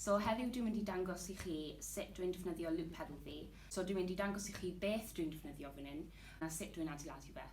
So heddiw dwi'n mynd i dangos i chi sut dwi'n defnyddio loop pedal fi. So dwi'n mynd i dangos i chi beth dwi'n defnyddio fan hyn a sut dwi'n adeiladu fe.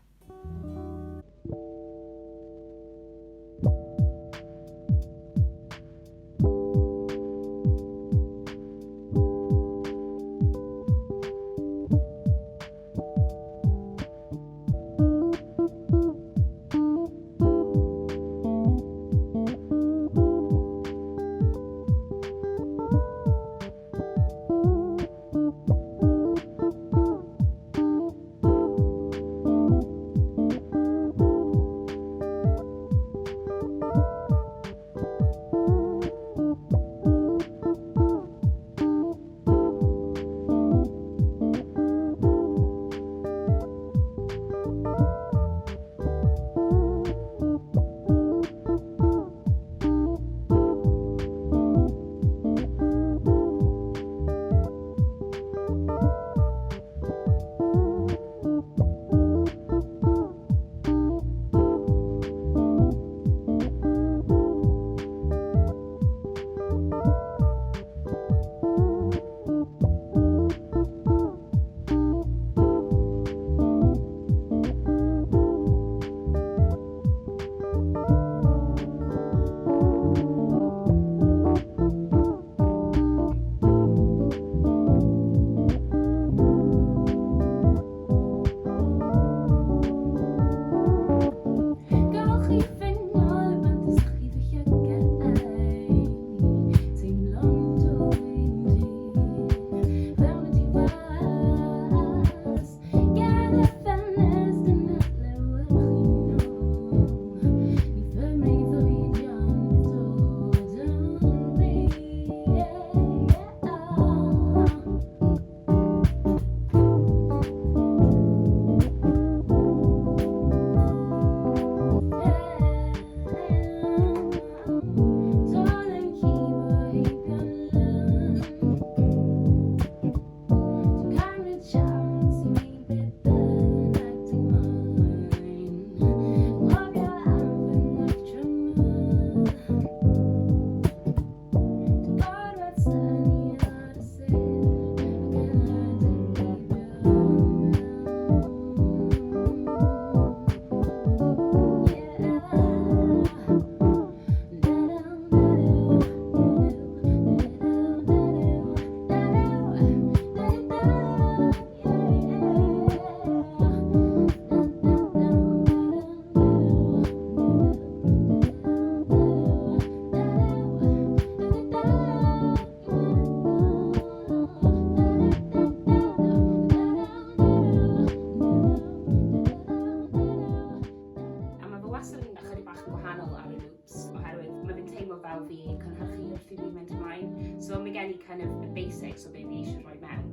A mae fe wastad yn ychydig bach yn gwahanol ar y loops, oherwydd mae fe'n teimlo fel fi'n cynhyrchu wrth i fi mynd ymlaen. So mae gen i kind of y basics o be fi eisiau rhoi mewn,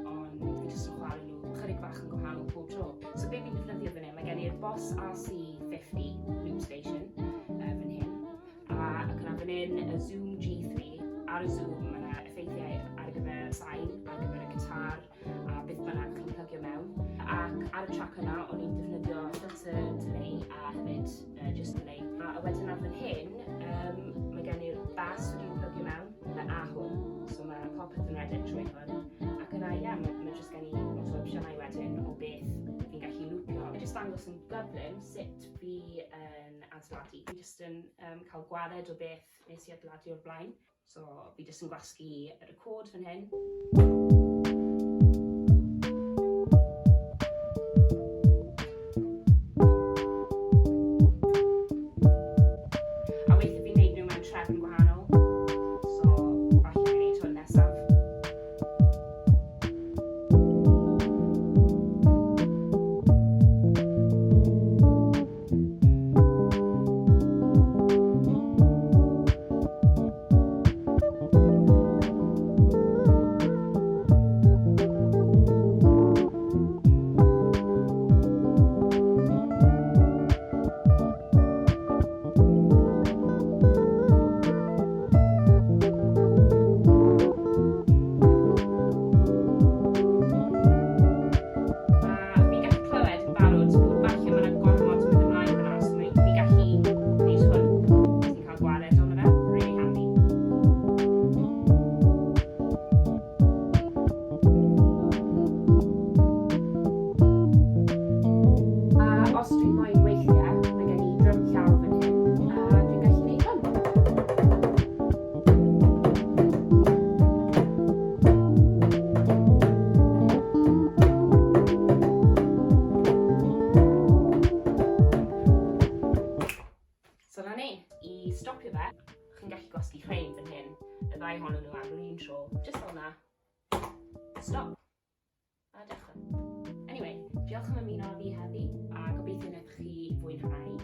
ond fi jyst yn chwarae nhw chydig bach yn gwahanol pob tro. So be fi'n defnyddio fan hyn, mae gen i'r Boss RC50 loop station fan hyn, a ac yna fan hyn y Zoom G3. Ar y Zoom mae yna effeithiau ar gyfer sain, ar gyfer y gitar, a beth bynnag chi'n plygio mewn. Ac ar y trac yna, o'n i'n defnyddio filter delay a hefyd just delay. A wedyn ar fan hyn, mae gen i'r bass wedi'i plygio mewn, a hwn, so mae popeth yn rhedeg trwy hwn. Ac yna, ie, yeah, mae jyst gen i lot o opsiynau wedyn o beth fi'n gallu lwpio. Mae jyst dangos yn gyflym sut fi yn adeiladu. Fi jyst yn cael gwared o beth nes i adeiladu o'r blaen. So fi jyst yn gwasgu record fan hyn. A weithiau fi'n neud nhw mewn trefn gwahanol. So falle fi'n neud hwn nesaf. tro, just fel na. Stop. A dechrau. Anyway, diolch am ymuno â fi heddi, a gobeithio wnaethoch chi fwynhau.